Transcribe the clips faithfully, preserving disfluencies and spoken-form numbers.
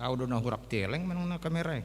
Au do na hurang teleng manang na kamera i.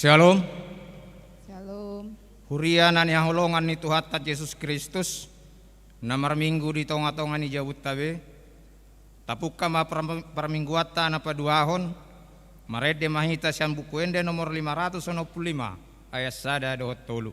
Syalom. Syalom. Huria na hinaholongan ni Tuhanta Jesus Kristus, na marminggu di tongatonga ni jabunta be, tapungka ma par-, parmingguanta na paduahon, marende ma hita sian Buku Ende nomor lima ratus onom pulu lima, ayat sada dohot tolu.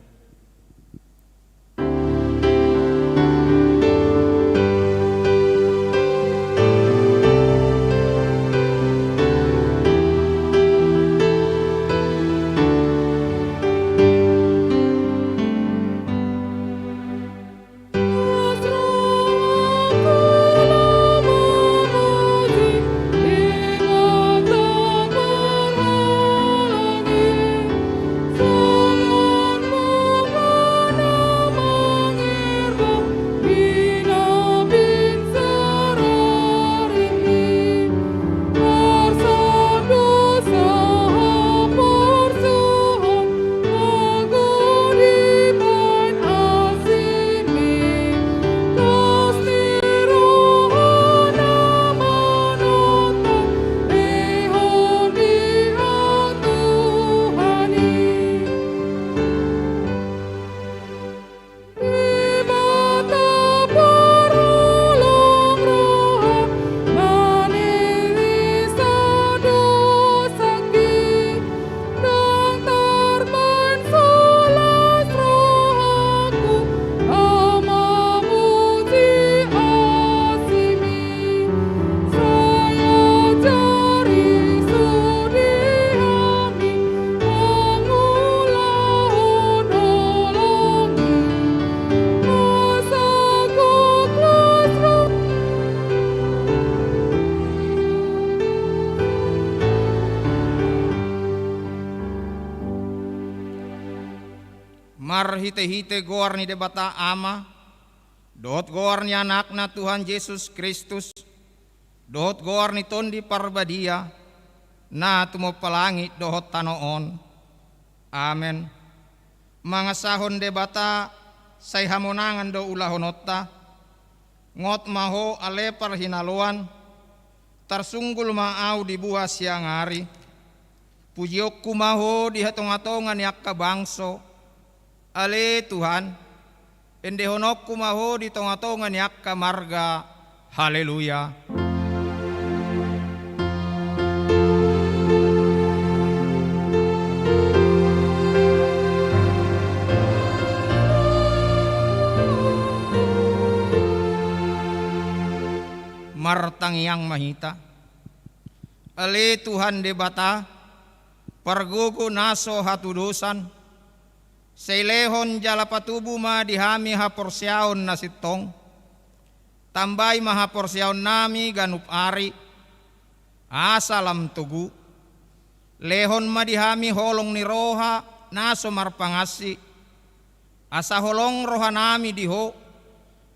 Marhitehite goar ni Debata Ama, dohot goar ni Anakna Tuhan Jesus Kristus, dohot goar ni Tondi Parbadia, na tumompa langit dohot tano on. Amen. Mangasahon Debata, sai hamonangan do ulahononta. Ngot ma Ho ale parhinaloan, tarsunggul ma ahu di buha siang ari. Pujionku ma Ho di tongatonga ni angka bangso, ale Tuhan, endehononku ma Ho di tongatonga ni angka marga. Haleluya. Martangiang ma hita. Ale Tuhan Debata, pargogo na so hatudosan, sai lehon jala patubu ma di hami haporseaon na sintong. Tambai ma haporseaonnami ganup ari, asa lam togu. Lehon ma di hami holong ni roha na so marpangansi, asa holong rohanami di Ho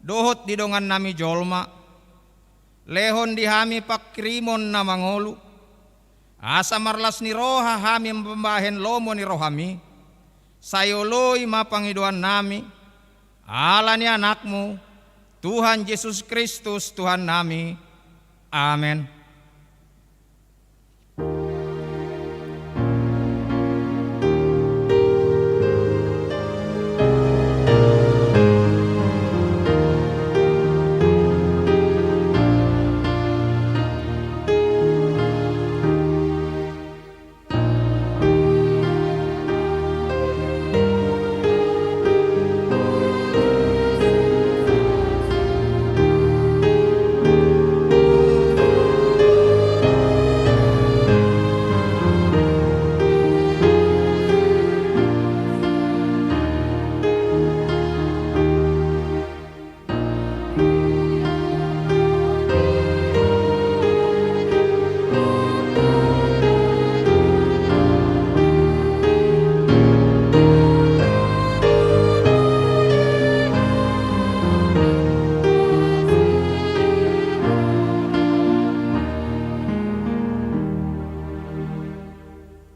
dohot di dongannami jolma. Lehon di hami panghirimon na mangolu, asa marlas ni roha hami mambahen lomo ni rohami. Sai oloi ma pangidoannami, ala ni Anakmu, Tuhan Jesus Kristus Tuhannami. Amen.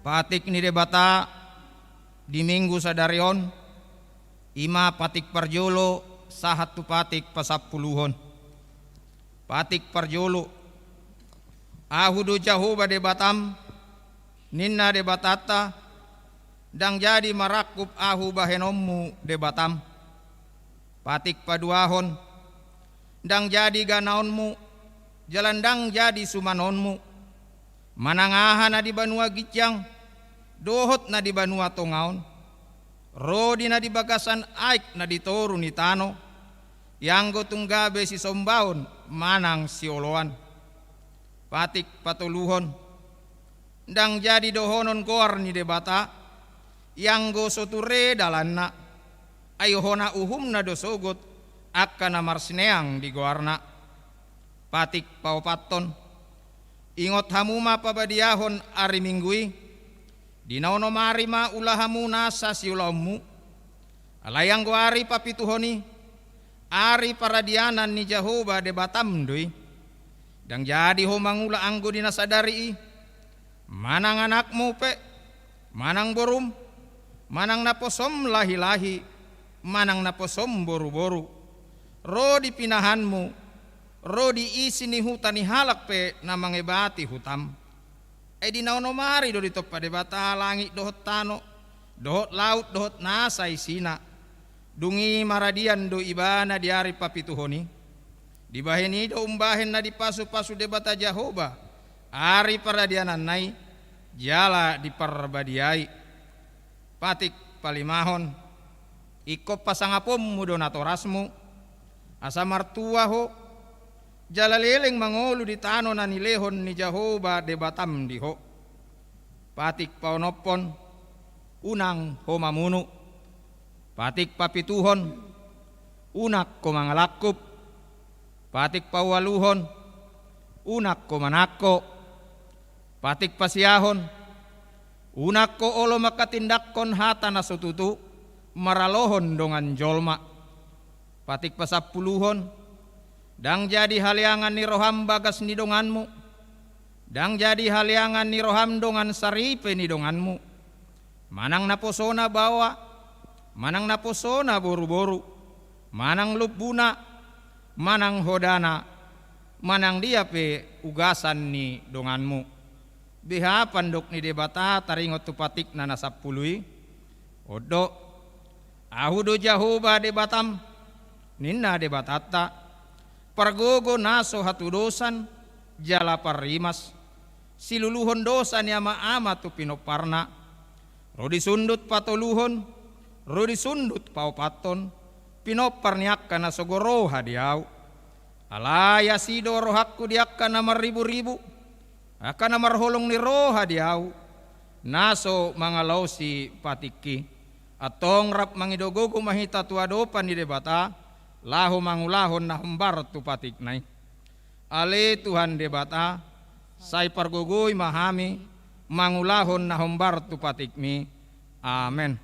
Patik ni Debata di Minggu sadari on, i ma patik parjolo sahat tu patik pasampuluhon. Patik parjolo. Ahu do Jahowa Debatam, ninna Debatanta, ndang jadi marangkup ahu bahenonmu Debatam. Patik paduahon. Ndang jadi ganaonmu, jala ndang jadi sumanonmu. Manang aha na di banua ginjang, dohot na di banua tonga on, ro di na di bagasan aek na di toru ni tano, ianggo tung gabe sisombaon manang sioloan. Patik patoluhon. Ndang jadi dohonon goar ni Debata, ianggo so ture dalanna, ai hona uhumna do sogot angka na marsineang di goarna. Patik paopathon. Ingot hamu ma pabadiahon ari Minggu i, di na onom ari ma ula hamu nasa siulaonmu. Alai anggo ari papituhon i, ari paradianan ni Jahowa Debatam do i. Ndang jadi ho mangula anggo di na sadari i, manang anakmu pe, manang borum, manang naposom lahilahi, manang naposom boruboru, ro di pinahanmu, ro di isi ni huta ni halak pe na mangebati hutam. Ai di na onom ari do ditompa Debata langit dohot tano, dohot laut dohot nasa isina. Dung i maradian do ibana di ari papituhon i. Dibahen i do umbahen na dipasupasu Debata Jahowa ari paradiananna i, jala diparbadiai. Patik palimahon. Ingkon pasangaponmu do natorasmu, asa martua ho, jala leleng mangolu di tano na nilehon ni Jahowa Debatam di ho. Patik paonomhon. Unang ho mamunu. Patik papituhon. Unang ho mangalangkup. Patik paualuhon. Unang ho manangko. Patik pasiahon. Unang ho olo manghatindanghon hata na so tutu, maralohon dongan jolma. Patik pasampuluhon. Ndang jadi haleangan ni roham bagas ni donganmu, ndang jadi haleangan ni roham dongan saripe ni donganmu, manang naposona baoa, manang naposona boruboru, manang lumbuna, manang hodana, manang dia pe ugasan ni donganmu. Beha pandok ni Debata taringot tu patikna na sampulu i? On do: Ahu do Jahowa Debatam, ninna Debatanta, pargogo na so hatudosan jala parrimas, siluluhon dosa ni amaama tu pinomparna, ro di sundut patoluhon, ro di sundut paopathon, pinompar ni angka na sogo roha di Ahu. Alai asi do rohangku di angka na marriburibu, angka na marholong ni roha di Ahu, na so mangalaosi patikki. Antong rap mangido gogo ma hita tu adopan ni Debata, laho mangulahon na hombar tu patikna i. Ale Tuhan Debata, sai pargogoi ma hami mangulahon na hombar tu patikmi. Amen.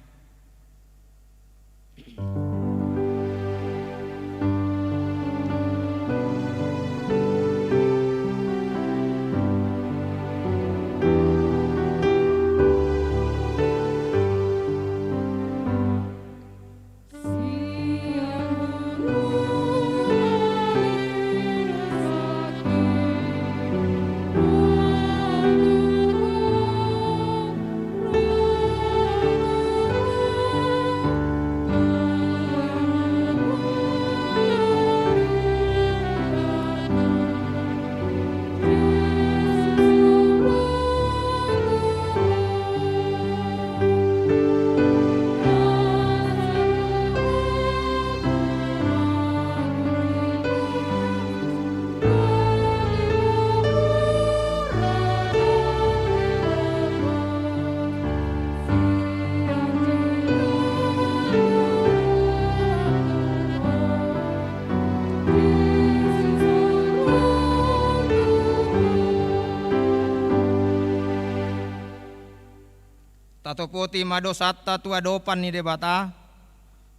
Tatopoti ma dosanta tu adopan ni Debata,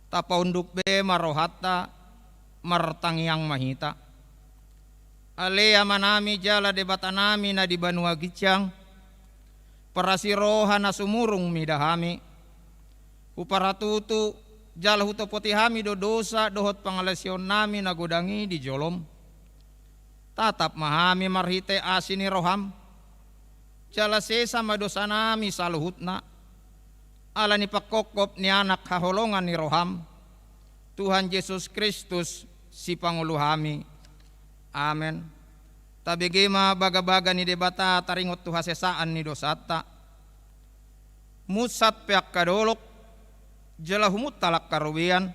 tapaunduk be ma rohanta, martangiang ma hita. Ale Amanami jala Debatanami na di banua ginjang, parasi roha na sumurung mida hami. Huparatutu jala hutopoti hami do dosa dohot pangalaosionnami na godang i di jolom. Tatap ma hami marhite asi ni roham, jala sesa ma dosanami saluhutna, ala ni panghophop ni Anak haholongan ni roham, Tuhan Jesus Kristus, Sipangolu hami. Amen. Tabege ma bagabaga ni Debata taringot tu hasesaan ni dosanta. Munsat pe angka dolok, jala humuntal angka robean.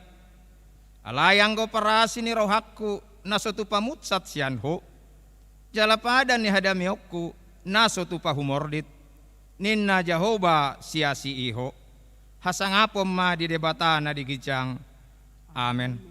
Alai anggo parasi ni rohangku na so tupa munsat sian Ho, jala padan ni hadameonku na so tupa humordit, ninna Jahowa siasi i Ho. Hasangapon ma di Debata na di ginjang. Amen.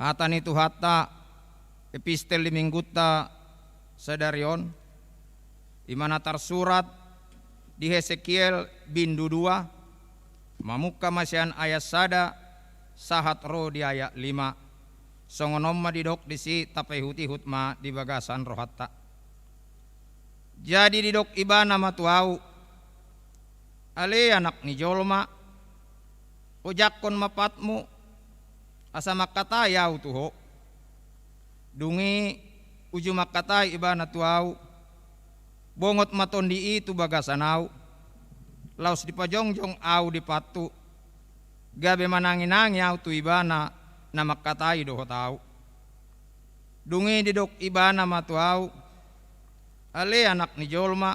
Hata ni Tuhanta, epistel di Minggunta sadari on, i ma na tarsurat di Hesekiel bindu dua, mamungka ma sian ayat sada sahat ro di ayat lima. Songon on ma didok disi, tapaihutihut ma di bagasan rohanta. Jadi didok Ibana ma tu ahu: Ale anak ni jolma, ojakhon ma patmu, asa mangkatai ahu tu ho. Dung i uju mangkatai ibana tu ahu, bongot ma tondi i tu bagasan ahu, laos dipajongjong ahu di pathu, gabe mananginangi ahu tu ibana na mangkatai dohot ahu. Dung i didok ibana ma tu ahu: Ale anak ni jolma,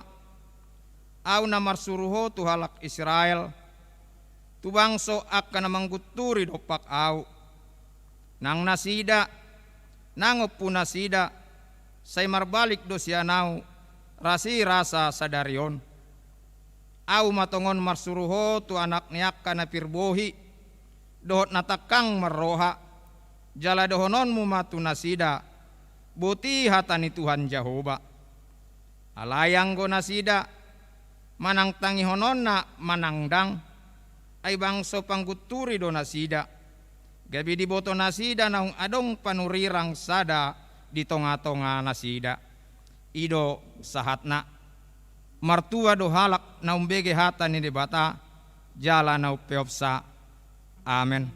ahu na marsuru ho tu halak Israel, tu bangso angka na manggunturi dompak ahu. Nang nasida, nang ompunasida, sai marbalik do sian ahu rasirasa sadari on. Ahu ma tongon marsuru ho tu anak ni angka na pir bohi dohot na tangkang marroha, jala dohononmu ma tu nasida: Boti hata ni Tuhan Jahowa. Alai anggo nasida, manang tangihononna manang ndang, ai bangso panggunturi do nasida, gabe diboto nasida naung adong panurirang sada di tongatonganasida. I do sahatna. Martua do halak na umbege hata ni Debata jala na umpeopsa. Amen.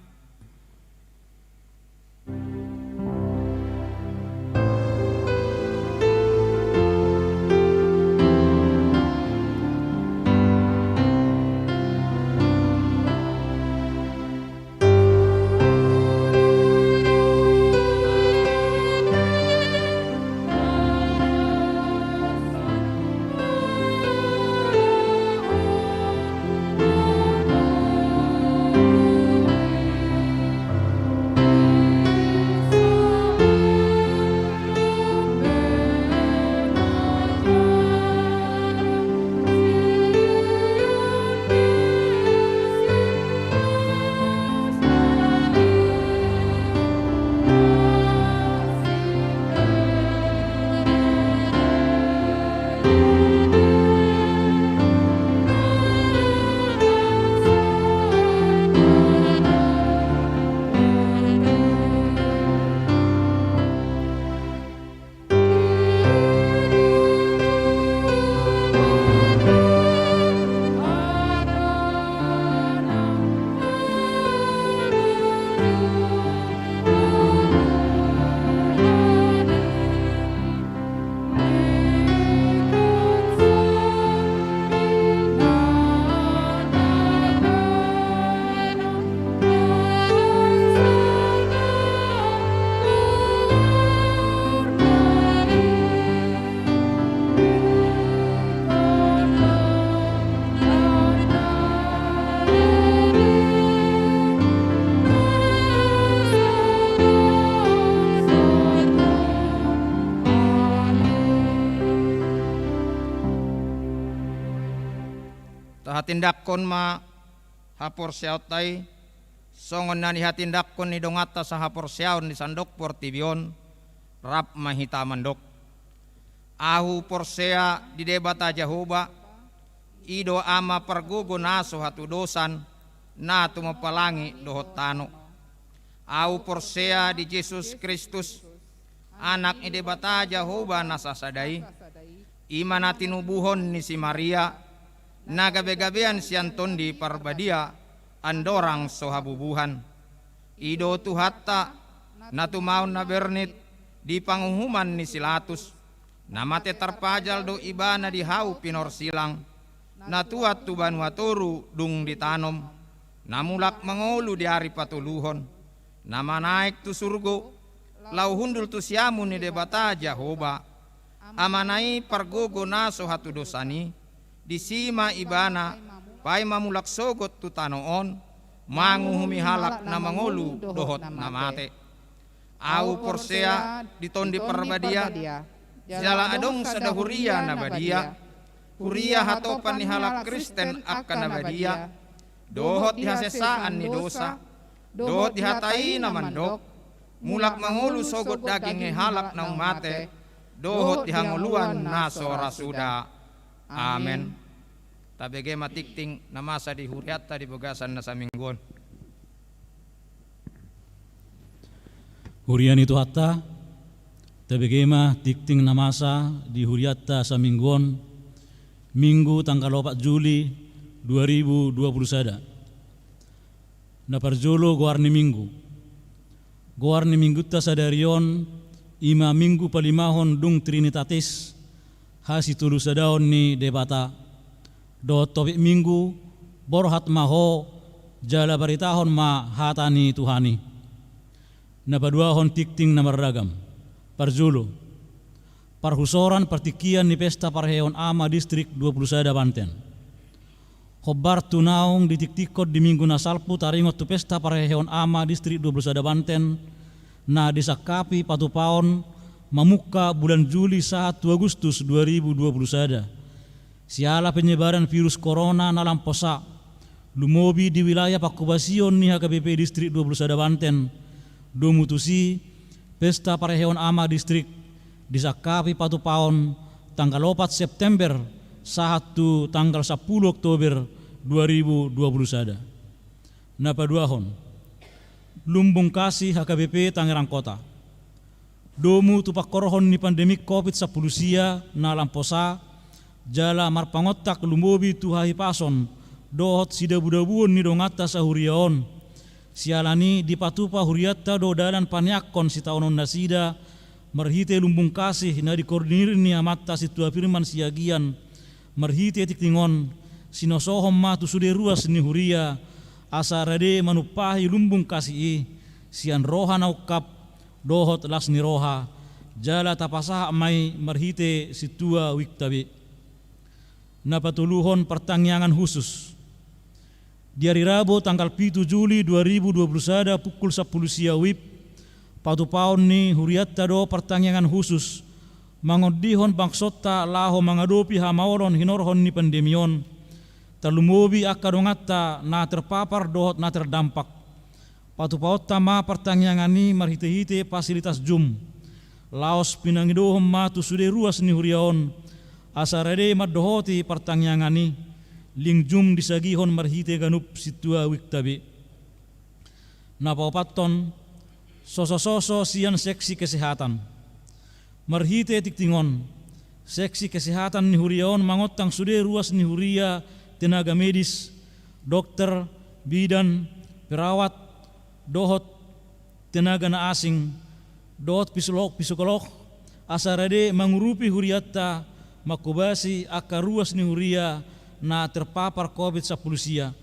Tahatindangkon ma haporseaonta i, songon na nihatindangkon ni donganta sahaporseaon di sandok portibi on. Rap ma hita mandok: Ahu porsea di Debata Jahowa, i do Ama pargogo na so hatudosan, na tumompa langit dohot tano. Ahu porsea di Jesus Kristus, Anak ni Debata Jahowa na sasada i, i ma na tinubuhon ni si Maria, na gabegabean sian Tondi Parbadia, andorang so habubuhan. I do Tuhanta, na tumaon na bernit di panguhuman ni si Latus, na mate tarpajal do Ibana di hau pinorsilang, na tuat tu banua toru dung ditanom, na mulak mangolu di ari patoluhon, na manaek tu surgo, laho hundul tu siamun ni Debata Jahowa, Amana i pargogo na so hatudosan i, disi ma Ibana paima mulak sogot tu tano on, manguhumi halak na mangolu dohot na mate. Ahu porsea di Tondi Parbadia, jala adong sada huria na badia, huria hatopan ni halak Kristen angka na badia, dohot di hasesaan ni dosa, dohot di hata i na mandok, mulak mangolu sogot daging ni halak naung mate, dohot di hangoluan na so ra suda. Amen. Tabege ma tingting na masa di hurianta di bagasan na saminggu on. Huria ni Tuhanta, tabege ma tingting na masa di hurianta saminggu on, Minggu tanggal opat Juli, dua ribu dua puluh sada. Na parjolo, goar ni Minggu. Goar ni Minggunta sadari on i ma Minggu palimahon dung Trinitatis, hasitolusadaon ni Debata. Dohot topik Minggu, borhat ma ho jala baritahon ma hata ni Tuhan i. Na paduahon, tingting na marragam. Parjolo, parhusoran partingkian ni pesta parheheon ama distrik dua puluh sada Banten. Hombar tu naung ditingtingkon di Minggu na salpu taringot tu pesta parheheon ama distrik dua puluh sada Banten, na disangkapi patupaon mamungka bulan Juli sahat tu Agustus dua ribu dua puluh sada. Siala penyebaran virus corona na lam posa, lumobi di wilayah pangkobasion ni H K B P distrik dua puluh sada Banten, domu tusi, pesta parheheon ama distrik disangkapi patupaon tanggal opat September sahat tu tanggal sampulu Oktober dua ribu dua puluh sada. Na paduahon, Lumbung Kasih H K B P Tangerang Kota. Domu tu pangkorhon ni pandemi covid sampulu sia na lam posa, jala marpangontak lumobi tu hahipason dohot sidabudabuon ni donganta sahuria on. Siala ni i dipatupa hurianta do dalan paneangkon sitaonon nasida, marhite Lumbung Kasih na dikoordinir ni amanta Sintua Firman Siagian, marhite tingting on, sinosohon ma tu sude ruas ni huria, asa rade manumpahi Lumbung Kasih i, sian roha na ungkap, dohot las ni roha, jala tapasahat ma i marhite Sintua WIB ta be. Na patoluhon, partangiangan khusus. Di ari Rabu tanggal pitu Juli dua ribu dua puluh sada pukul sampulu sia WIB, patupaon ni hurianta do partangiangan khusus, mangondihon bangsonta laho mangadopi hamaolon hinorhon ni pandemi on, tarlumobi angka donganta na terpapar dohot na terdampak. Patupaonta ma partangiangan i marhitehite fasilitas Zoom. Laos pinangidohon ma tu sude ruas ni huria on, asa rade mandohoti partangiangan i, link Zoom disagihon marhite ganup Sintua WIB ta be. Na paopathon, sosososo sian seksi kesehatan. Marhite tingting on, seksi kesehatan ni huria on mangontang sude ruas ni huria, tenaga medis, dokter, bidan, perawat, dohot tenaga na asing, dohot psikolog, psikolog, asa rade mangurupi hurianta, manghobasi angka ruas ni huria na terpapar covid sampulu sia.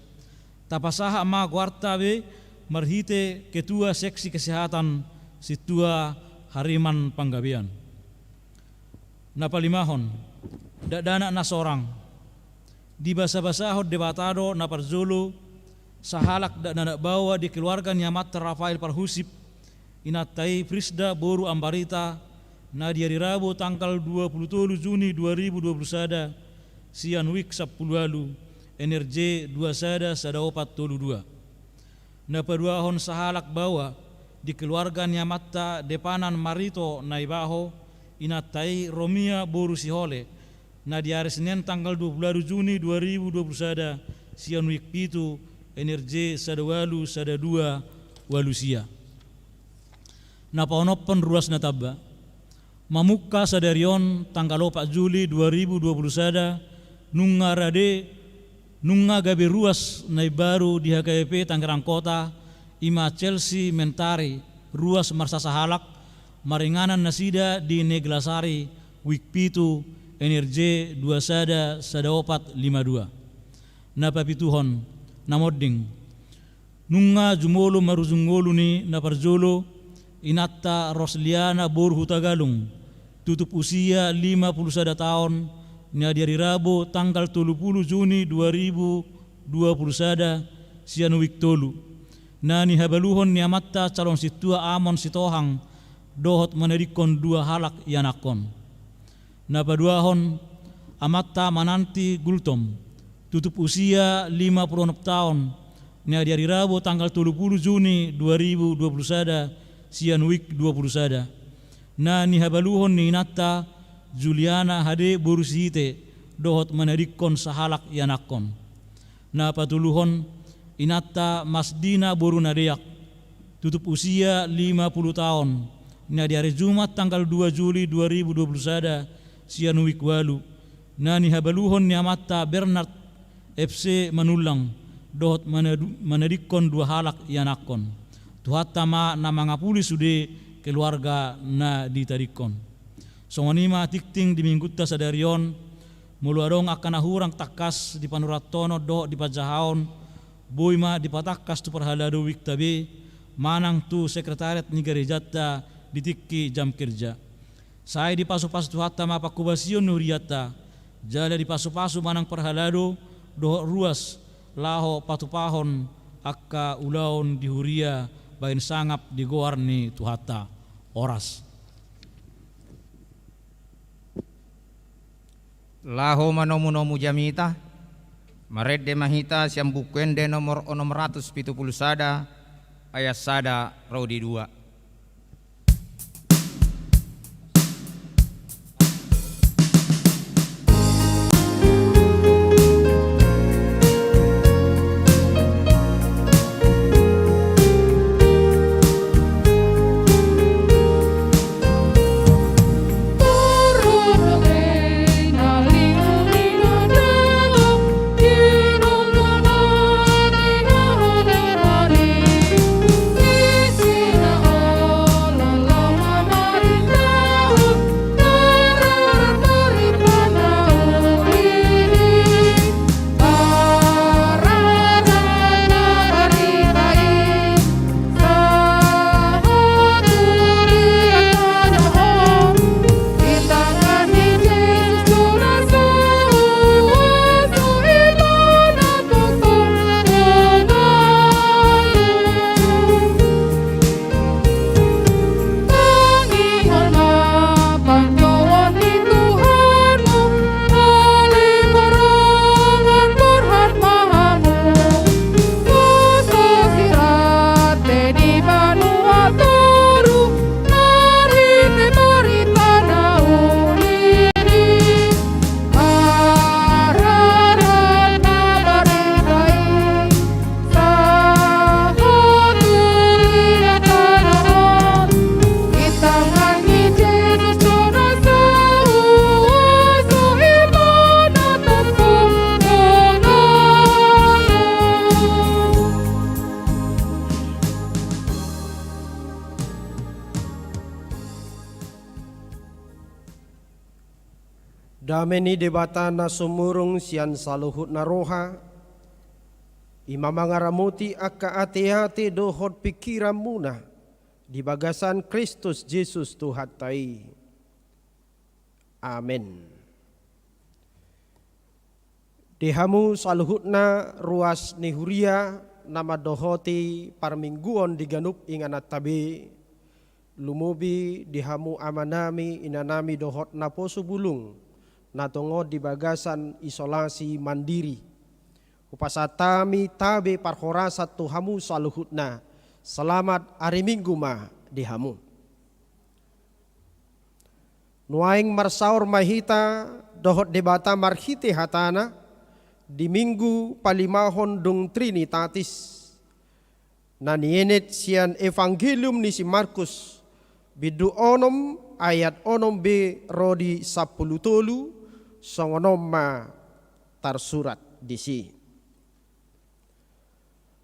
Tapasahat ma goarta be marhite ketua seksi kesehatan, Sintua Hariman Panggabean. Na palimahon, dakdanak na sorang. Dibasabasahon Debata do na parjolo sahalak dakdanak baoa di keluarga ni amanta Rafael Parhusip, inanta i Prisda boru Ambarita, na di ari Rabu tanggal dua pulu tolu Juni dua ribu dua pulu sada, sian WIB sampulu ualu, N R J dua sada sada opat tolu dua. Na paduahon sahalak baoa di keluarga ni amanta Depanan Marito Naibaho, inanta i Romia boru Sihole, na di ari Senen tanggal dua pulu ualu Juni dua ribu dua pulu sada, sian WIB pitu, N R J sada ualu sada dua ualu sia. Na paonomhon, ruas na tamba. Mamungka sadari on tanggal opat Juli dua ribu dua pulu sada, nunga rade, nunga gabe ruas na imbaru di H K B P Tangerang Kota, i ma Chelsea Mentari, ruas marsasahalak, maringanan nasida di Neglasari, WIB pitu, N R J dua sada sada opat lima dua. Na papituhon, na monding. Nunga jumolo marujung ngolu ni na parjolo, inanta Rosliana boru Hutagalung, tutup usia lima pulu sada taon, na di ari Rabu tanggal tolu pulu Juni dua ribu dua pulu sada, sian WIB tolu, na nihabaluhon ni amanta calon sintua Amon Sitohang, dohot manadingkon dua halak ianakhon. Na paduahon, amanta Mananti Gultom, tutup usia lima pulu onom taon, na di ari Rabu tanggal tolu pulu Juni dua ribu dua pulu sada, sian WIB dua pulu sada, na nihabaluhon ni inanta Juliana Hade boru Sihite, dohot manadingkon sahalak ianakhon. Na patoluhon, inanta Masdina boru Nadeak, tutup usia lima pulu taon, na di ari Jumat tanggal dua Juli dua ribu dua pulu sada, sian WIB ualu, na nihabaluhon ni amanta Bernard F C Manullang, dohot manadu-, manadingkon dua halak ianakhon. Tuhanta ma na mangapuli sude keluarga na ditadingkon. Songon i ma tingting di minggunta sadari on, molo adong angka na hurang tangkas di panurathonon dohot di panjahaon, boi ma dipatangkas tu parhalado uikta be, manang tu sekretariat ni garejanta di tingki jam kerja. Sai dipasupasu Tuhanta ma panghobasion ni hurianta, jala dipasupasu manang parhalado dohot ruas laho patupahon angka ulaon di huria bahen sangap di goar ni Tuhanta. Horas. Laho manomunomu jamita, marende ma hita sian Buku Ende nomor onom ratus pitu pulu sada, ayat sada ro di dua. Dame ni Debata na sumurung sian saluhutna roha, i ma mangaramoti angka ateate dohot pingkiranmuna di bagasan Kristus Jesus Tuhanta i. Amen. Di hamu saluhutna ruas ni huria na mandohoti parmingguon di ganup ingananta be, lumobi di hamu amanami, inanami dohot naposo bulung na tongon di bagasan isolasi mandiri. Hupasahat hami tabe parhorasan tu hamu saluhutna. Selamat ari Minggu ma di hamu. Nuaeng marsaor ma hita dohot Debata marhite hatana di Minggu palimahon dung Trinitatis, na nienet sian Evangelium ni si Markus, bindu onom ayat onom be ro di sampulu tolu, songon on ma tarsurat disi.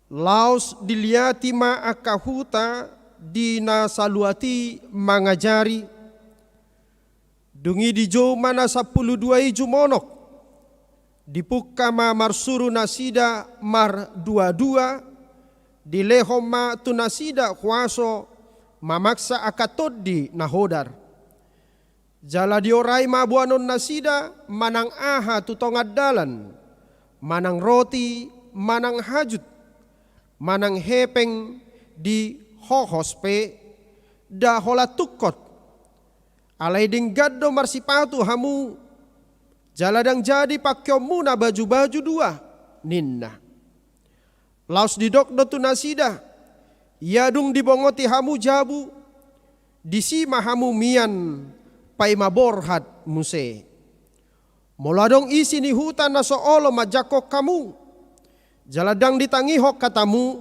Laos diliati ma angka huta di na saluat i mangajari. Dung i dijou ma na sampulu dua i jumonok. Dipungka ma marsuru nasida marduadua, dilehon ma tu nasida huaso mamaksa angka tondi na hodar. Jala diorai ma boanon nasida manang aha tu tonga dalan, manang roti, manang hajut, manang hepeng di hohos pe, nda holan tungkot. Alai denggan do marsipatu hamu, jala ndang jadi pangkeonmuna bajubaju dua, ninna. Laos didok do tu nasida, ia dung dibongoti hamu jabu, disi ma hamu mian, paima borhat muse. Molo adong isi ni huta na so olo manjangkon hamu, jala ndang ditangihon hatamu,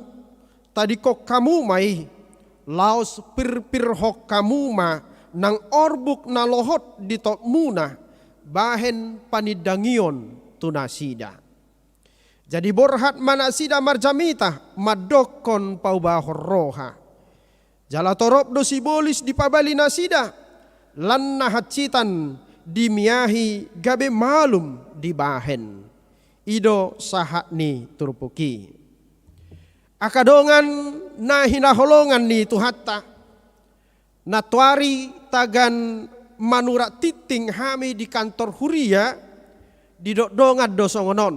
tadingkon hamu ma i, laos pirpirhon hamu ma nang orbuk na lohot di topmuna, bahen panindangion tu nasida. Jadi borhat ma nasida marjamita mandokkon paubahon roha. Jala torop do sibolis dipabali nasida, lan na hansitan dimiahi gabe malum dibahen. I do sahat ni turpuk i. Angka dongan na hinaholongan ni Tuhanta, nantoari tagan manurat tinting hami di kantor huria, didok dongan do songon on.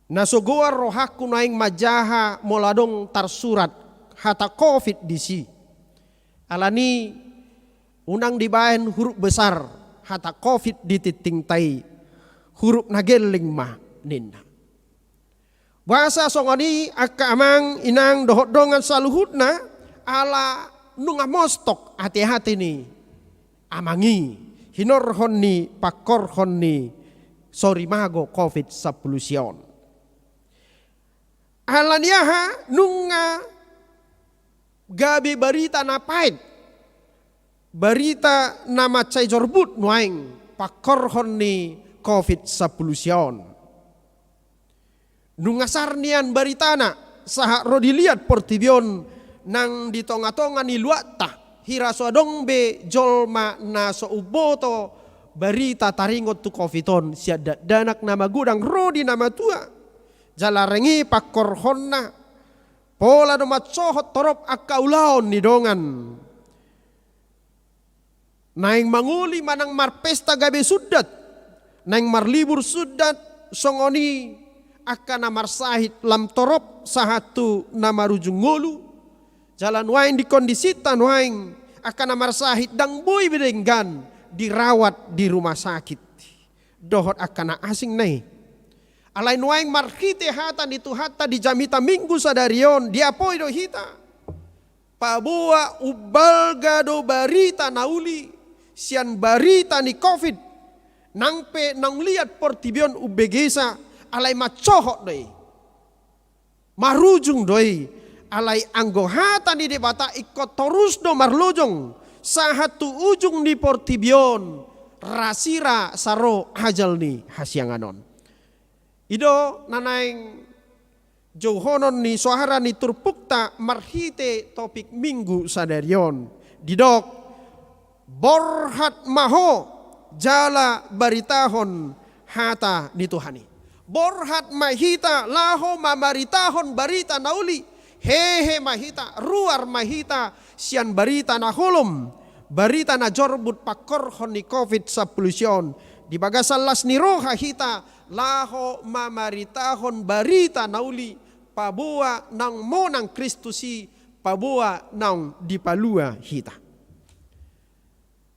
Na so goar rohangku nuaeng manjaha molo adong tarsurat hata covid disi. Alani unang dibahen huruf besar hata covid di tintingta i, huruf na gelling ma ninna. Boasa songon i angka amang inang dohot dongan saluhutna, ala nunga mostok ateate ni amang i hinorhon ni pangkorhon ni sorimago covid sampulu sia on. Alani aha? Nunga gabe barita na paet, barita na mansai jorbut nuaeng pangkorhon ni covid sampulu sia on. Nunga sar nian baritana sahat ro diliat portibi on nang di tongatonga ni luatta, hira so adong be jolma na so umboto barita taringot tu covid on, sian dakdanak na magodang ro di na matua. Jala renge pangkorhonna, pola do mansohot torop angka ulaon ni dongan. Naeng mangoli manang marpesta gabe sundat, naeng marlibur sundat, songon i angka na marsahit lam torop sahat tu na marujung ngolu. Jala nuaeng di kondisinta nuaeng angka na marsahit ndang boi be denggan dirawat di rumah sakit. Dohot angka na asing na i. Alai nuaeng marhite hata ni Tuhanta di jamita Minggu sadari on, diapoi do hita. Paboa umbalga do barita na uli sian barita ni covid, nang pe naung liat portibi on umbegesa, alai mansohot do i. Marujung do i, alai anggo hata ni Debata ingkon torus do marlojong sahat tu ujung ni portibi on, rasira saro ajal ni hasiangan on. I do na naeng jouhonon ni soara ni turpukta marhite topik Minggu sadari on. Didok, borhat ma ho jala baritahon hata ni Tuhan i. Borhat ma hita laho mamaritahon barita na uli, hehe ma hita, ruar ma hita sian barita na holom, barita na jorbut pangkorhon ni covid sampulu sia on. Di bagasan las ni roha hita laho mamaritahon barita na uli, paboa naung monang Kristus i, paboa naung dipalua hita.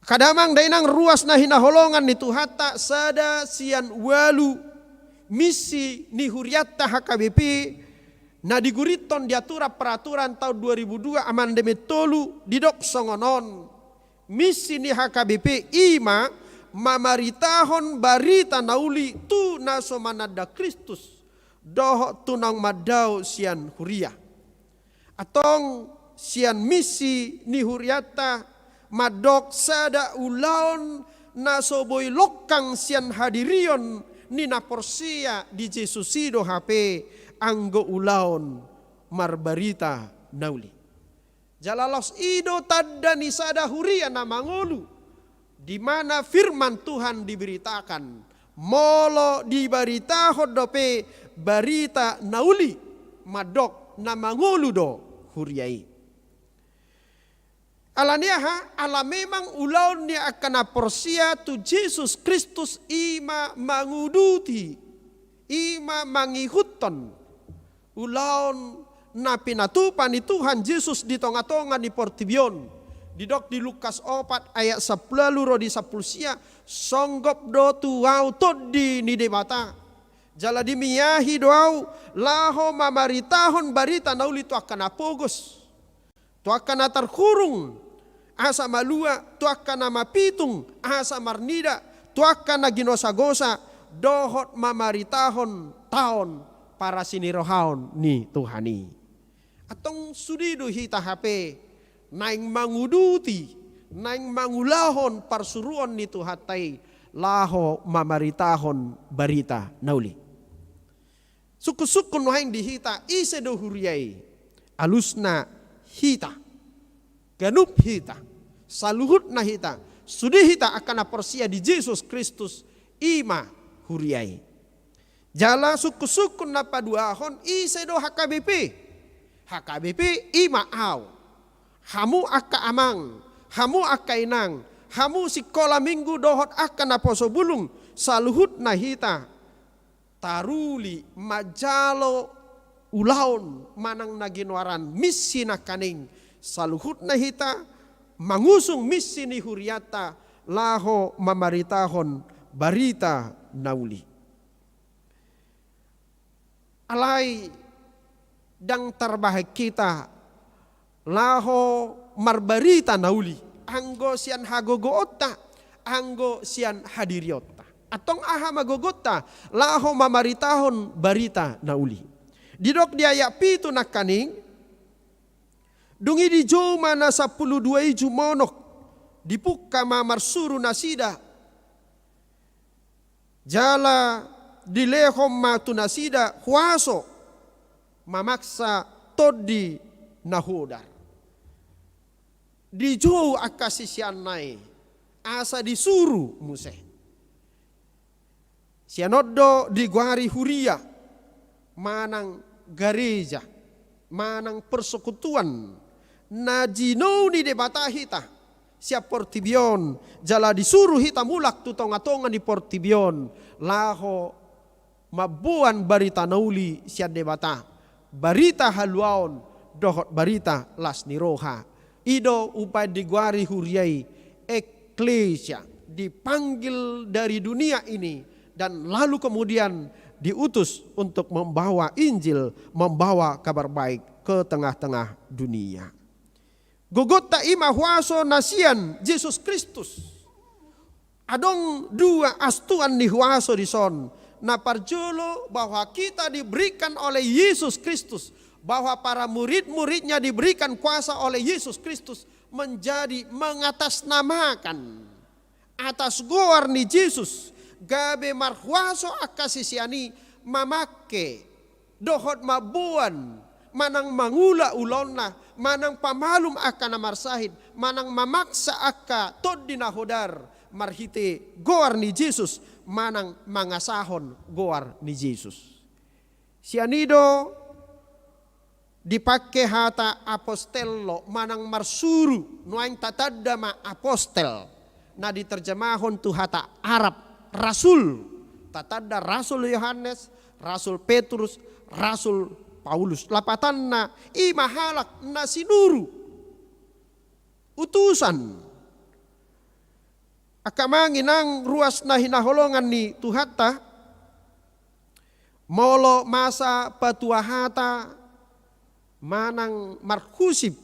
Angka damang dainang ruas na hinaholongan ni Tuhanta, sada sian ualu misi ni hurianta H K B P na digurithon di aturan peraturan taon dua ribu dua amandemen tolu, didok songon on. Misi ni H K B P i ma mamaritahon barita na uli tu na so mananda Kristus dohot tu naung mandao sian huria. Antong sian misi ni hurianta mandok sada ulaon na so boi longkang sian hadirion ni na porsea di Jesus i do hape anggo ulaon marbarita na uli. Jala laos i do tanda ni sada huria na mangolu, di mana firman Tuhan diberitakan, molo dibaritahon dope barita na uli, mandok na mangolu do huria i. Alani aha? Ala memang ulaon ni angka na porsea tu Jesus Kristus i ma manguduti, i ma mangihuthon ulaon na pinatupa ni Tuhan Jesus di tongatonga ni portibi on. Didok di Lukas opat ayat sampulu ualu ro di sampulu sia, songgop do tu ahu Tondi ni Debata. Jala dimiahi do ahu laho mamaritahon barita na uli tu angka na pogos, tu angka na tarhurung asa malua, tu angka na mapitung asa marnida, tu angka na ginosagosa, dohot mamaritahon taon parasinirohaon ni Tuhan i. Antong sude do hita hape naeng manguduti, naeng mangulahon parsuruon ni Tuhanta i laho mamaritahon barita na uli. Sungkun-sungkun nuaeng di hita, ise do huria i? Alusna hita, ganup hita, saluhutna hita, sude hita angka na porsea di Jesus Kristus, i ma huria i. Jala sungkun-sungkun na paduahon, ise do H K B P? H K B P i ma au. Hamu angka amang, hamu angka inang, hamu sikola minggu dohot angka naposo bulung, saluhutna hita taruli manjalo ulaon manang na ginoaran misi nangkaning, saluhutna hita mangusung misi ni hurianta laho mamaritahon barita na uli. Alai ndang tarbahen hita laho marbarita na uli, anggo sian hagogoonta, anggo sian hadirionta. Antong aha ma gogonta laho mamaritahon barita na uli? Didok di ayat pitu nangkaning, dung i dijou ma na sampulu dua i jumonok, dipungka ma marsuru nasida, jala dilehon ma tu nasida huaso mamaksa tondi na hodar. Dijou angka siseanna i asa disuru muse. Sian on do digoari huria, manang gareja, manang persekutuan na jinou ni Debata hita sian portibi on, jala disuru hita mulak tu tonga-tonga ni portibi on laho mamboan barita na uli sian Debata, barita haluaon dohot barita las ni roha. I do umbahen digoari huria i eklesia, dipanggil dari dunia ini dan lalu kemudian diutus untuk membawa Injil, membawa kabar baik ke tengah-tengah dunia. Gogonta i ma huaso na sian Jesus Kristus. Adong dua astuan ni huaso dison. Na parjolo, bahwa kita diberikan oleh Yesus Kristus, bahwa para murid-muridnya diberikan kuasa oleh Yesus Kristus menjadi mengatasnamakan atas goar ni Jesus, gabe marhuaso angka sisean i mamangke dohot mamboan, manang mangula ulaonna, manang pamalum angka na marsahit, manang mamaksa angka tondi na hodar marhite goar ni Jesus, manang mangasahon goar ni Jesus. Sian i do dipangke hata apostello, manang marsuru, nuaeng tatanda ma apostel, na diterjemahon tu hata Arab rasul, tatanda rasul Yohanes, rasul Petrus, rasul Paulus. Lapatanna, i ma halak na sinuru, utusan. Angka amang inang ruas na hinaholongan ni Tuhanta, molo masa patua hata manang marhusip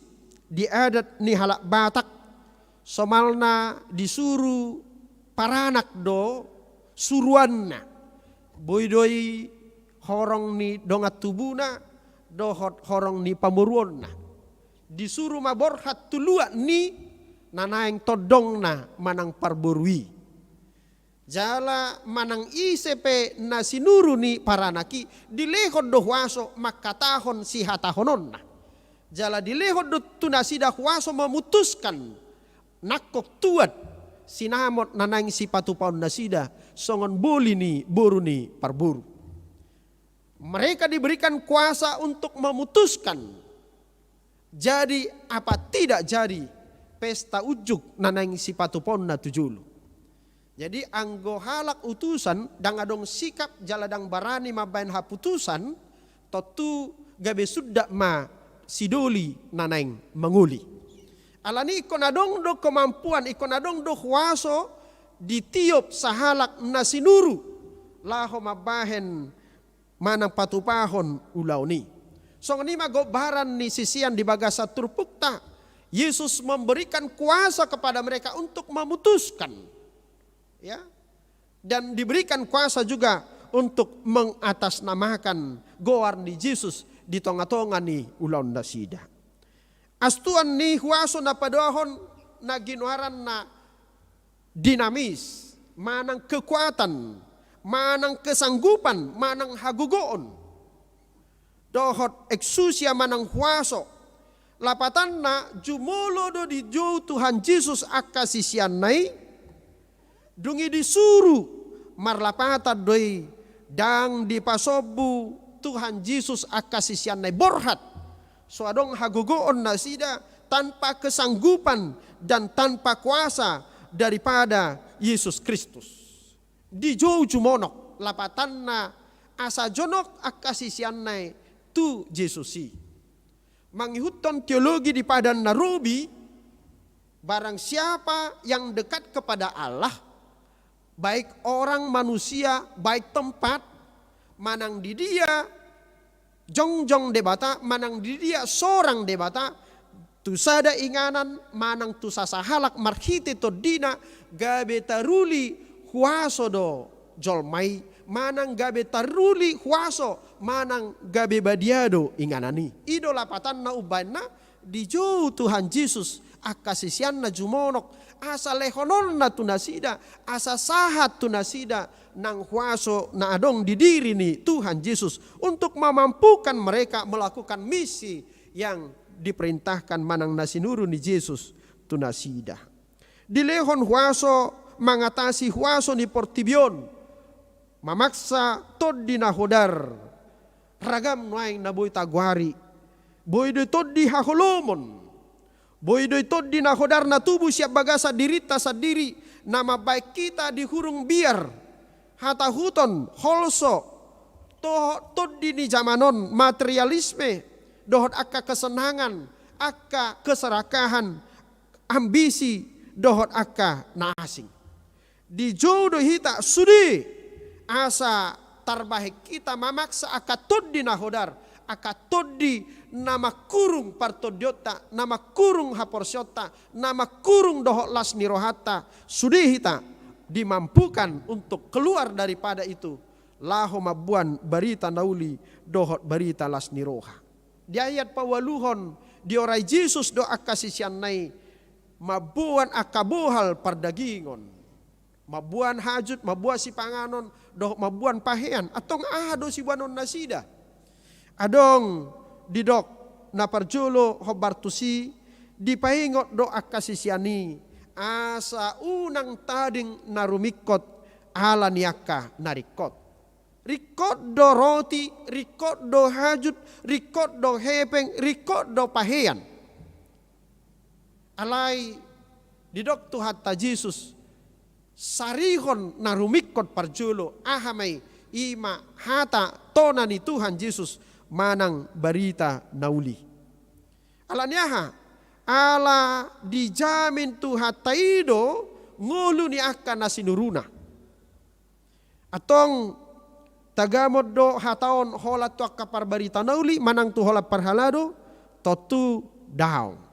di adat ni halak Batak, somalna disuru paranak do suruanna. Boi do i horong ni dongan tubuna dohot horong ni pamoruonna. Disuru ma borhat tu luat ni na naeng tondongna manang parboru i. Jala manang ise pe na sinuru ni paranak i, dilehon do huaso mangkatahon sihatahononna. Jala dilehon do tu nasida huaso memutuskan nangkok tuat sinamot na naeng sipatupaon nasida songon boli ni boru ni parboru. Mereka diberikan kuasa untuk memutuskan jadi apa tidak jadi pesta unjuk na naeng sipatupaonna tu jolo. Jadi anggo halak utusan ndang adong sikap jala ndang barani mambahen haputusan, tontu gabe sundat ma sidoli na naeng mangoli. Alani ingkon adong do kemampuan, ingkon adong do huaso di tiop sahalak na sinuru laho mambahen manang patupahon ulaon i. Songon i ma gombaran ni sisean di bagasan turpukta. Yesus memberikan kuasa kepada mereka untuk memutuskan, ya, dan diberikan kuasa juga untuk mengatasnamakan goar ni Jesus di tonga-tonga ni ulaon nasida. Astuan ni huaso na padoahon na ginoaranna dinamis, manang kekuatan, manang kesanggupan, manang hagogoon. dohot exousia manang huaso. Lapatanna, jumolo do dijou Tuhan Jesus angka siseanna i, dung i disuru, marlapatan do i, ndang dipasombu Tuhan Jesus angka siseanna i borhat. So adong hagogoon nasida tanpa kesanggupan dan tanpa kuasa daripada Yesus Kristus. Dijou jumonok, lapatanna asa jonok angka siseanna i tu Jesus i. Mangihuthon teologi di Padan na Robi, barang siapa yang dekat kepada Allah, baik orang, manusia, baik tempat, manang di dia jongjong Debata, manang di dia sorang Debata, tu sada inganan manang tu sasahalak marhite tondina, gabe taruli huaso do jolma i, manang gabe taruli huaso, manang gabe badia do inganan i. I do lapatanna umbahen na dijou Tuhan Jesus angka siseanna jumonok, asa lehononna tu nasida, asa sahat tu nasida nang huaso na adong di diri ni Tuhan Jesus untuk memampukan mereka melakukan misi yang diperintahkan manang na sinuru ni Jesus tu nasida. Dilehon huaso mangatasi huaso ni portibi on, mamaksa tondi na hodar. Ragam nuaeng na boi tagoari, boi do i tondi haholomon, boi do i tondi na hodar na tubu sian bagasan dirinta sandiri, na mambahen hita dihurung biar, hatahuton, holso, dohot tondi ni jaman on, materialisme, dohot angka kesenangan, angka keserakahan, ambisi, dohot angka na asing. Dijou do hita sude asa tarbahen hita mamaksa angka tondi na hodar, angka tondi na mangkurung partondionta, na mangkurung haporseaonta, na mangkurung dohot las ni rohanta, sude hita dimampukan untuk keluar daripada itu, laho mamboan barita na uli dohot barita las ni roha. Di ayat paualuhon, diorai Jesus do angka siseanna i mamboan angka bohal pardagingon. Mamboan hajut, mamboan sipanganon, dohot mamboan pahean. Antong aha do siboanon nasida? Adong didok na parjolo hombar tusi, dipaingot do angka sisean i, asa unang tading na rumingkot ala ni angka na ringkot. Ringkot do roti, ringkot do hajut, ringkot do hepeng, ringkot do pahean. Alai didok Tuhanta Jesus, sarihon na rumingkot parjolo, aha ma i? I ma hata tona ni Tuhan Jesus manang barita na uli. Ala ni aha? Ala dijamin Tuhanta i do ngolu ni angka na sinuruna. Antong tagamon do hata on holan tu angka parbarita na uli manang tu holan parhalado? Tontu daong.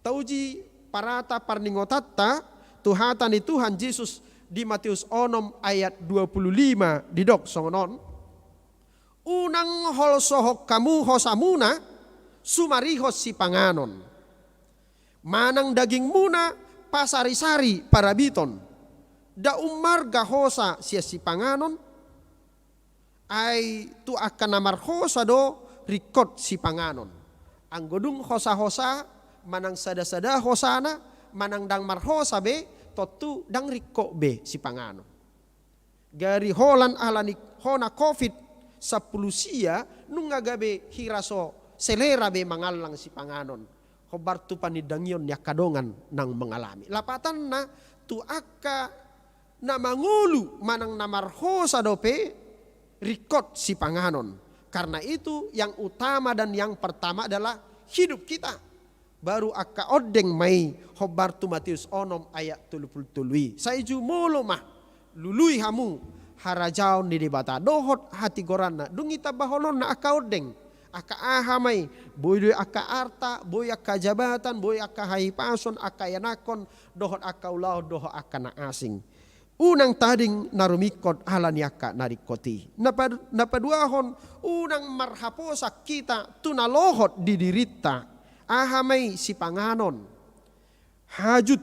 Tauji parata parningotanta tu hata ni Tuhan Jesus di Matius onom ayat dua puluh lima, didok songon on: Unang holsohon hamu hosamuna sumarihon sipanganon, manang dagingmuna pasarisari parabiton. Nda ummarga hosa sian sipanganon? Ai tu angka na marhosa do ringkot sipanganon. Anggo dung hosa-hosa manang sada-sada hosana, manang ndang marhosa be, tontu ndang ringkot be sipanganon. Gari holan ala ni hona covid sampulu sia, nunga gabe hira so selera be mangallang sipanganon, hombar tu panindangion ni angka dongan naung mangalami. Lapatanna, tu angka na mangolu manang na marhosa dope ringkot sipanganon. Karena itu, yang utama dan yang pertama adalah hidup kita. Baru angka ondeng ma i, hombar tu Matius onom ayat tolu pulu tolu i. Sai jumolo ma, lului hamu harajaon ni Debata dohot hatigoranna. Dung i tambahononna angka ondeng, angka aha ma i? Boi do i angka arta, boi angka jabatan, boi angka hahipason, angka ianakhon, dohot angka ulaon, dohot angka na asing. Unang tading na rumingkot ala ni angka na ringkot i. Na pa-, na paduahon, unang marhaposan hita tu na lohot di dirinta. Aha ma i? Sipanganon. Hajut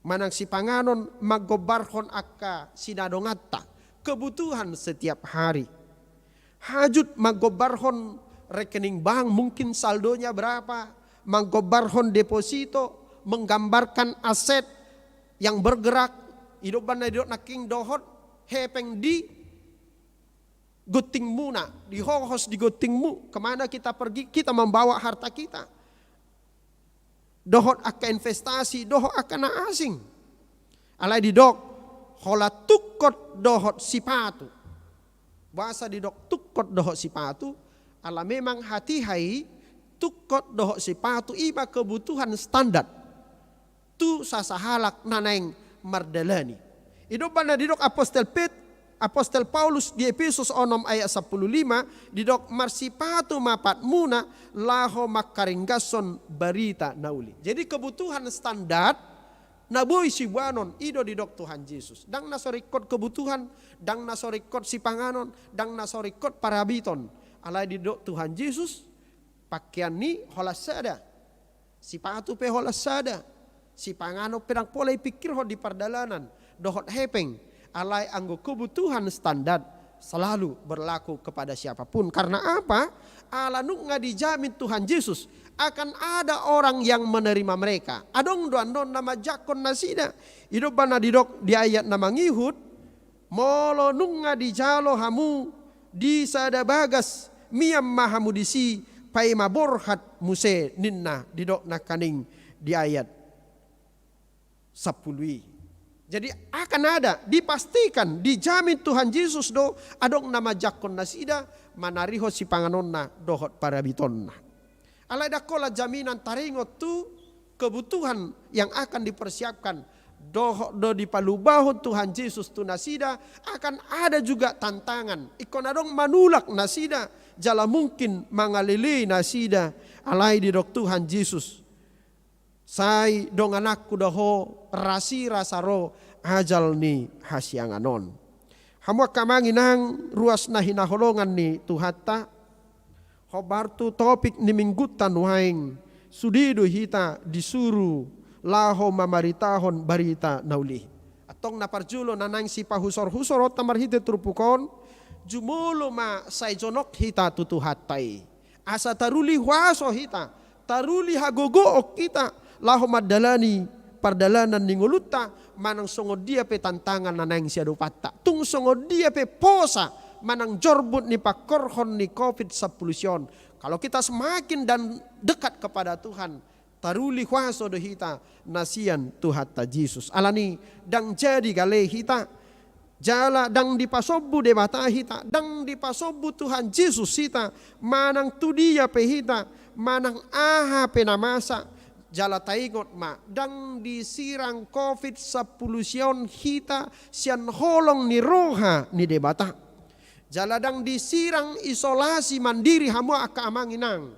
manang sipanganon manggombarhon angka sinadonganta, kebutuhan setiap hari. Hajut manggombarhon rekening bank, mungkin saldonya berapa, manggombarhon deposito, menggambarkan aset yang bergerak, i do umbahen na didok nangkin dohot hepeng di gontingmuna, dihohos di gontingmu, kemana kita pergi, kita membawa harta kita. Dohot angka investasi, dohot angka na asing. Alai didok, holan tungkot dohot sipatu. Boasa didok tungkot dohot sipatu? Ala memang hatiha i tungkot dohot sipatu i ma kebutuhan standar tu sasahalak na naeng mardalani. I do umbahen na didok apostel Pet-, apostel Paulus di Epesus onom ayat sampulu lima, didok, marsipatu ma patmuna laho mangkaringgashon barita na uli. Jadi kebutuhan standar na boi siboanon, i do didok Tuhan Jesus. Ndang na so ringkot kebutuhan, ndang na so ringkot sipanganon, ndang na so ringkot parabiton. Alai didok Tuhan Jesus, pakean i holan sada, sipatu pe holan sada, sipanganon pe ndang pola ipingkirhon di pardalanan, dohot hepeng. Alai anggo kebutuhan standar selalu berlaku kepada siapapun. Karena apa? Ala nunga dijamin Tuhan Jesus, akan ada orang yang menerima mereka. Adong do annon na manjangkon nasida. I do umbahen na didok di ayat na mangihut, molo nunga dijalo hamu di sada bagas, mian ma hamu disi, paima borhat muse, ninna didok nangkaning di ayat sampulu i. Jadi akan ada, dipastikan, dijamin Tuhan Jesus do, adong na manjangkon nasida, manarihon sipanganonna dohot parabitonna. Alai ndang holan jaminan, taringot tu kebutuhan yang akan dipersiapkan, dohot do dipalubahon Tuhan Jesus tu nasida, akan ada juga tantangan. Ingkon adong manulak nasida, jala mungkin mangalelei nasida, alai didok Tuhan Jesus, sai dongananku do ho, rasirasa ro ajal ni hasiangan on. Hamu angka amang inang, ruas na hinaholongan ni Tuhanta, hombar tu topik ni minggunta nuaeng, sude do hita disuru laho mamaritahon barita na uli. Antong na parjolo na naeng sipahusorhusoronta marhite turpuk on, jumolo ma sai jonok hita tu Tuhanta i. Asa taruli huaso hita, taruli hagogoon hita, laho mandalani pardalanan ni ngolunta, manang songon dia pe tantangan na naeng siadopanta. Tung songon dia pe posa, manang jorbut ni pangkorhon ni covid sampulu sia on. Kalau kita semakin dan dekat kepada Tuhan, taruli huaso do hita na sian Tuhanta Jesus. Alani ndang jadi gale hita, jala ndang dipasombu Debata hita, ndang dipasombu Tuhan Jesus hita, manang tu dia pe hita, manang aha pe na masa, jala taingot ma, ndang disirang covid sampulu sia on hita sian holong ni roha ni Debata. Jala ndang disirang isolasi mandiri hamu angka amang inang.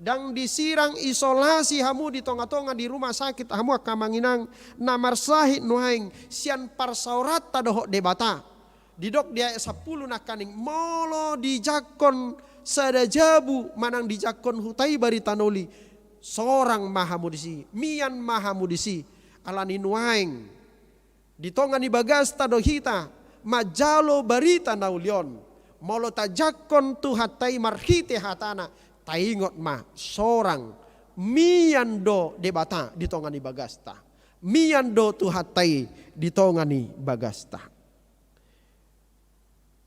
Ndang disirang isolasi hamu di tongatonga di rumah sakit hamu angka amang inang na marsahit nuaeng sian parsaoranta dohot Debata. Didok di ayat sampulu nangkaning, molo dijangkon sada jabu manang dijangkon huta i barita na uli, sorang ma hamu disi, mian ma hamu disi. Alani nuaeng di tonga ni bagasta do hita manjalo barita na uli on. Molo tajangkon Tuhanta i marhite hatana, taingot ma, sorang, mian do Debata di tonga ni bagasta, mian do Tuhanta i di tonga ni bagasta.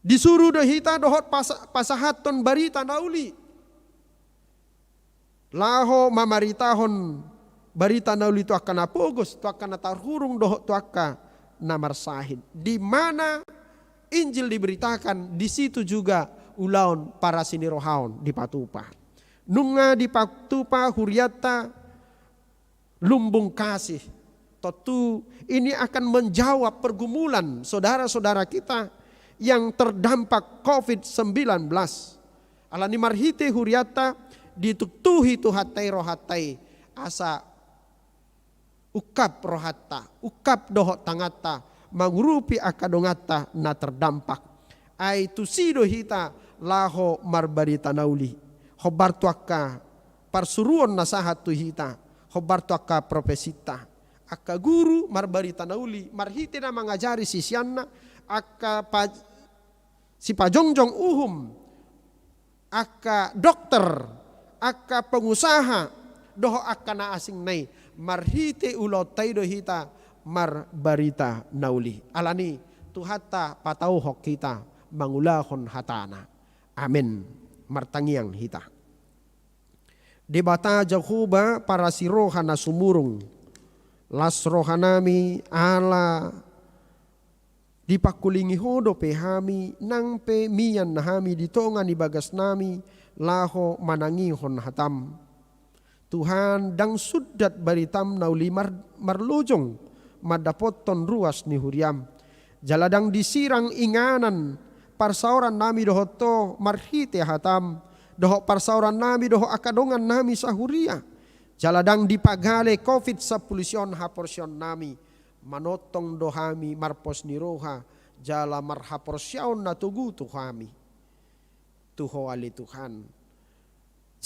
Disuru do hita dohot pasa-, pasahathon barita na uli, laho mamaritahon barita na uli tu angka na pogos, tu angka na tarhurung dohot tu angka na marsahit. Di mana Injil diberitakan, di situ juga ulaon parasinirohaon dipatupa. Nunga dipatupa hurianta Lumbung Kasih. Tentu ini akan menjawab pergumulan saudara-saudara kita yang terdampak covid sembilan belas. Alani marhite hurianta dituktuhi Tuhanta i rohanta i, asa ungkap rohanta, ungkap dohot tanganta, mangurupi angka donganta na terdampak. Ai tusi do hita laho marbarita na uli. Hombar tu angka parsuruon na sahat tu hita, hombar tu angka profesinta. Angka guru marbarita na uli, marhite na mangajari siseanna, angka pa-, sipajongjong uhum, angka dokter, angka pengusaha, dohot angka na asing na i, marhite ulaonta i do hita marbarita na uli. Alani i Tuhanta patauhon hita mangulahon hatana. Amen. Martangiang hita. Debata Jahowa, parasi roha na sumurung, las rohanami ala dipangkulingi Ho dope hami, nang pe mian hami di tonga ni bagasnami laho manangihon hataM. Tuhan, ndang sundat baritam na uli mar-, marlojong mandapothon ruas ni huriam. Jala ndang disirang inganan parsaorannami dohot Ho marhite hatam, dohot parsaorannami dohot angka dongannami sahuria. Jala ndang dipagale covid sampulu sia on haporseaonnami, manongtong do hami marpos ni roha, jala marhaporseaon na togu tu hami. Tu Ho ale Tuhan.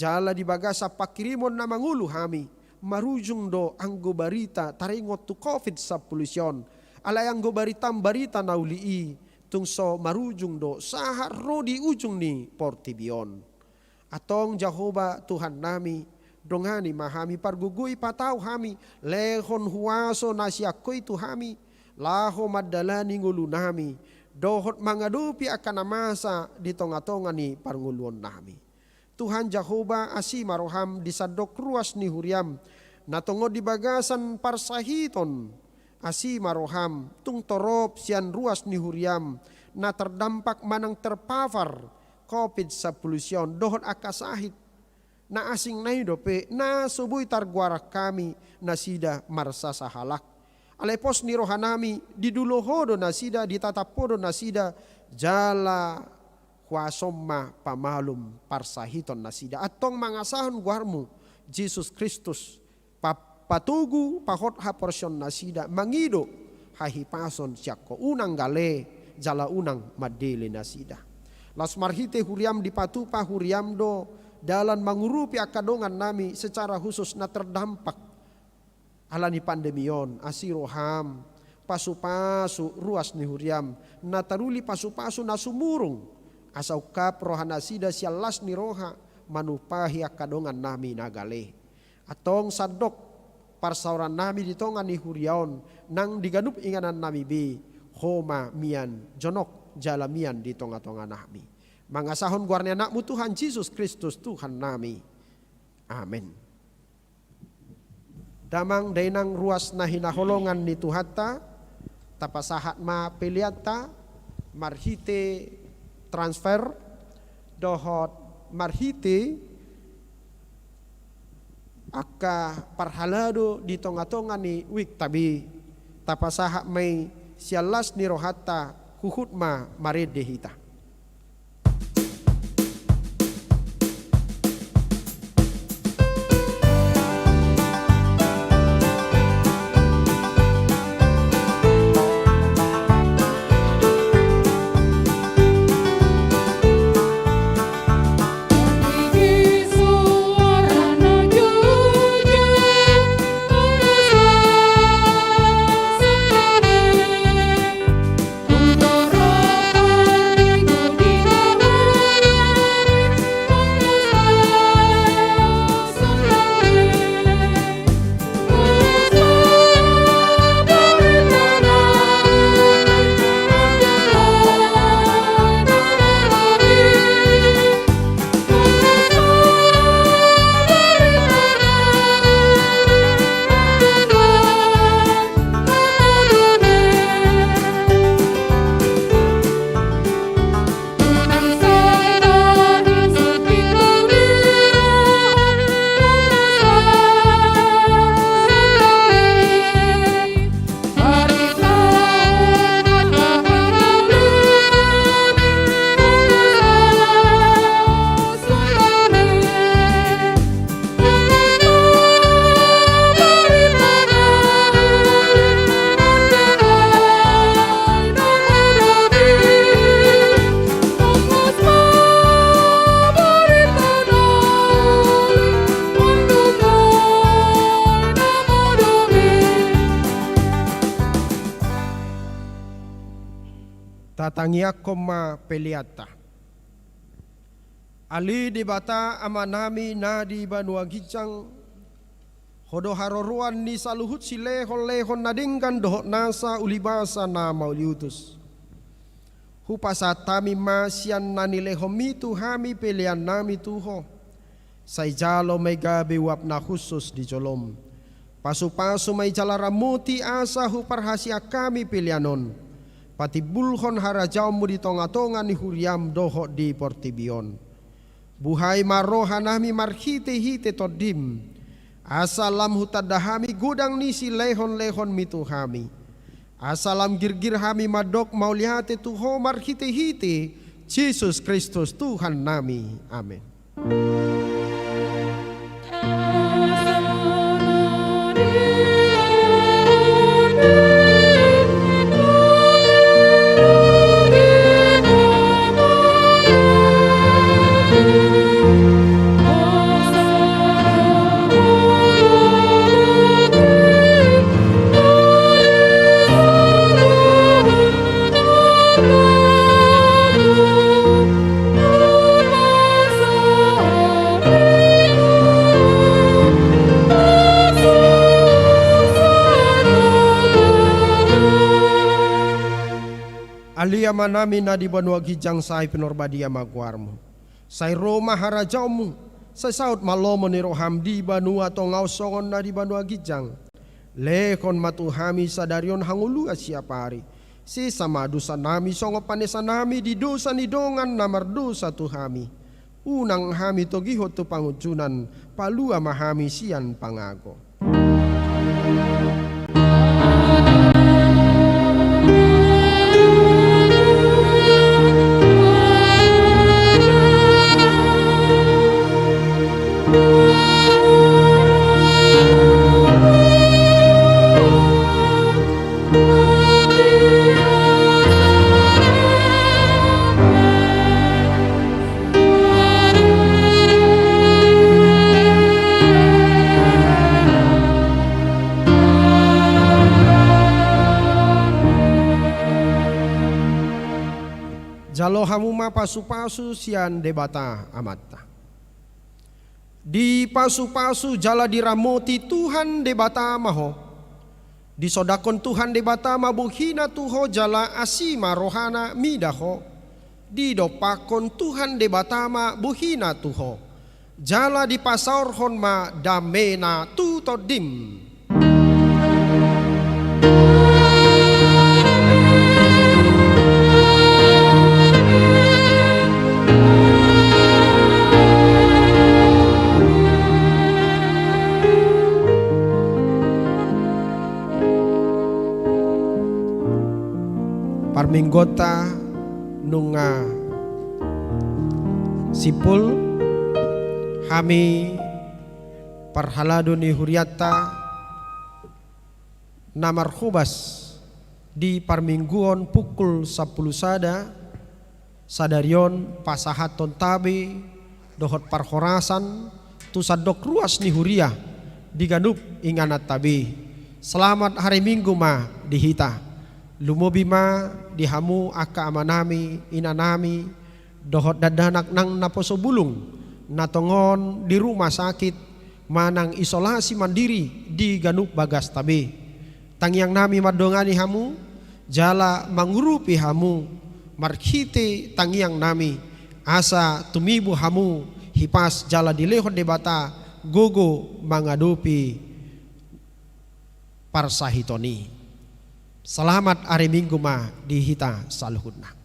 Jala di bagasan panghirimon na mangolu hami, marujung do anggo barita taringot tu covid sampulu sia on. Alai anggo baritam barita na uli i, tung so marujung do sahat ro di ujung ni portibi on. Antong Jahowa Tuhannami, dongani ma hami, pargogoi patau hami, lehon huaso na sian Ho i tu hami, laho mandalani ngolunami, dohot mangadopi angka na masa di tonga-tonga ni parngoluonnami. Tuhan Jahowa, asi ma roham di sandok ruas ni huriam, na tongon di bagasan parsahiton, asi ma roham, tung torop sian ruas ni huriam, na terdampak manang terpapar covid sampulu sia on, dohot angka sahit, na asing na i dope, na so boi targoaran hami, nasida marsasahalak. Alai pos ni rohanami, didulo Ho do nasida, ditatap Ho do nasida, jala huasom ma pamalum parsahiton nasida. Antong mangasahon goarmu, Jesus Kristus, pa-, patogu, pahot haporseaon nasida, mangido hahipason sian Ho, unang gale, jala unang mandele nasida. Laos marhite huriam dipatupa huriam do, dalan mangurupi angka dongannami secara khusus na terdampak ala ni pandemi on, asi roham, pasu-pasu ruas ni huriam, na taruli pasu-pasu na sumurung, asa ungkap roha nasida sian las ni roha, manumpahi angka dongannami na gale. Antong sandok parsaorannami di tonga ni huria on, nang di ganup inganannami be, Ho ma mian jonok jala mian di tonga-tonganami. Mangasahon goar ni Anakmu Tuhan Jesus Kristus Tuhannami. Amen. Damang dainang ruas na hinaholongan ni Tuhanta, tapasahat ma peleanta marhite transfer dohot marhite angka parhalado di tonga-tonga ni wikta be, tapasahat ma i sian las ni rohanta, huhut ma marende hita. Tatangiangkon ma peleanta. Ale Debata Amanami na di banua ginjang, Ho do haroroan ni saluhut silehonlehon na denggan dohot nasa ulibasa na mauliutus. Hupasahat hami ma sian na nilehonMi tu hami peleannami tu Ho. Sai jalo ma i gabe uap na hushus di joloM. Pasupasu ma i jala ramoti asa huparhaseang hami pelean on patimbulhon harajaonMu di tongatonga ni huriaM dohot di portibi on. Buhai ma rohanami marhitehite TondiM, asa lam hutanda hami godang ni silehonlehonMi tu hami, asa lam girgir hami mandok mauliate tu Ho marhitehite Jesus Kristus Tuhannami. Amen. Ale Amanami na di banua ginjang, sai pinarbadia ma goarMu. Sai ro ma harajaonMu. Sai saut ma lomo ni rohaM di banua tonga on songon na di banua ginjang. Lehon ma tu hami sadari on hangoluan siapari. Sesa ma dosanami songon panesanami di dosa ni dongan na mardosa tu hami. Unang hami togihon tu pangunjunan, palua ma hami sian pangago. Jalo hamu ma pasupasu sian Debata Amanta. Dipasupasu jala diramoti Tuhan Debata ma ho. Disondangkon Tuhan Debata ma bohiNa tu ho jala asi ma rohaNa mida ho. Didompakkon Tuhan Debata ma bohiNa tu ho, jala dipasaorhon ma dameNa tu tondim. Parmingguonta nunga simpul, hami parhalado ni hurianta na marhobas di parmingguon pukul sampulu sada, sadari on pasahathon tabe dohot parhorasan tu sandok ruas ni huria di ganup ingananta be. Selamat hari Minggu ma di hita. Lumobi ma di hamu angka amanami, inanami, dohot dakdanak nang naposo bulung, na tongon di rumah sakit manang isolasi mandiri di ganup bagasta be. Tangiangnami mandongani hamu, jala mangurupi hamu marhite tangiangnami, asa tumibu hamu hipas jala dilehon Debata gogo mangadopi parsahiton i. Selamat hari Minggu ma di hita saluhutna.